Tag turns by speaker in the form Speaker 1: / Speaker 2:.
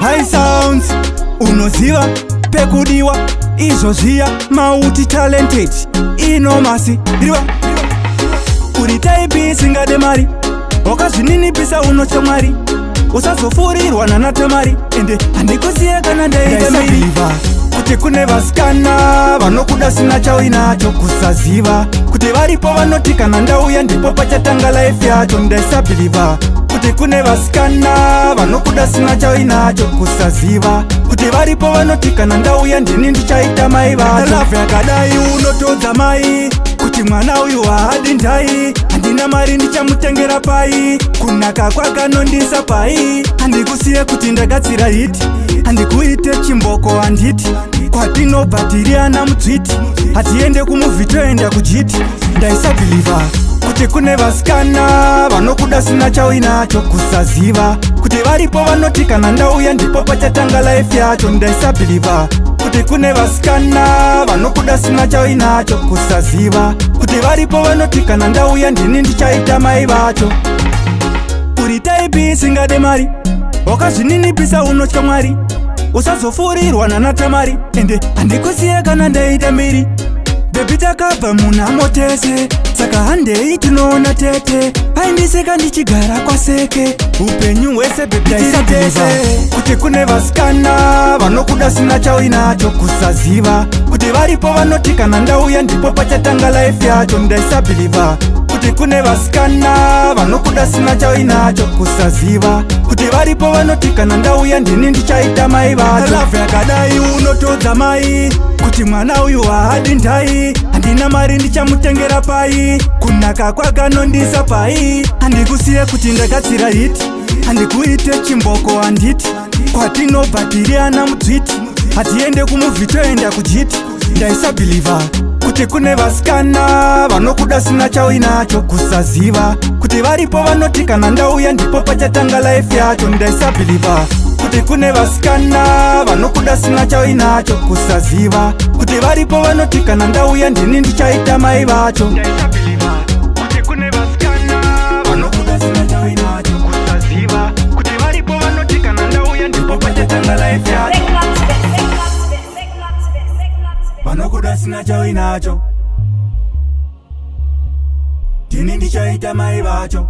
Speaker 1: High sounds, unoziva pekudiwa izvo zviya. Multi talented inomasi riva uri type isingade mari, wakazvininipisa, unotya Mwari, usazofurirwa nanatamari. Ende handikusiye kana ndaita mbiri, kuti kune vasikana vanokuda sina chauinacho, kusaziva kuti varipo vanoti kana ndauya ndipo pachatanga life yacho. Ndaisabelieva kuti kune vasikana vanokuda sina chauinacho, kusaziva kuti varipo vanoti kana ndauya ndini ndichaita mai vacho. Love yakadai unotodza mai kuti mwana uyu haadi ndai. Handina mari, ndichamutengera pai? Kunaka kwakanondisa pai? Handikusiye kuti ndagatsira hit, handikuite chimboko, handiti kwatinobva tiri ana mudzviti, hatiende kumovie, toenda kujiti. Ndaisabelieva kuti kune vasikana vanokuda sina chauinacho, kusaziva kuti varipo vanoti kana ndauya ndipo pachatanga life yacho. Ndaisabelieva kuti kune vasikana vanokuda sina chauinacho, kusaziva kuti varipo vanoti kana ndauya ndini ndichaita mai vacho. Uri type isingade mari, wakazvininipisa, unotya Mwari, usazofurirwa nanatamari. Ende handikusiye kana ndaita mbiri. Baby, takabva munhamo tese, saka handei tinoona tete. Aindiseka ndichigara kwaseke upenyu hwese. Baby, tese kuti kune vasikana vanokuda sina chauinacho, kusaziva kuti varipo vanoti kana ndauya ndipo pachatanga life yacho. Ndaisabelieva kuti kune vasikana vanokuda sina chauinacho, kusaziva kuti varipo vanoti kana ndauya ndini ndichaita mai vacho. Love yakadai unotodza mai kuti mwana uyu haadi ndai. Handina mari, ndichamutengera pai? Kunaka kwakanondisa pai? Handikusiye kuti ndagatsira hit, handikuite chimboko, handiti kwatinobva tiri ana mudzviti, hatiende kumovie, toenda kujiti. Ndaisabelieva kuti kune vasikana vanokuda sina chauinacho, kusaziva kuti varipo vanoti kana ndauya ndipo pachatanga life yacho. Ndaisabelieva kuti kune vasikana vanokuda sina chauinacho, kusaziva kuti varipo vanoti kana ndauya ndini ndichaita mai vacho. Ndaisabelieva kuti kune vasikana vanokuda sina chauinacho, kusaziva kuti varipo vanoti kana ndauya ndipo pachatanga life yacho. Vanokuda sina chauinacho, ndini ndichaita mai vacho.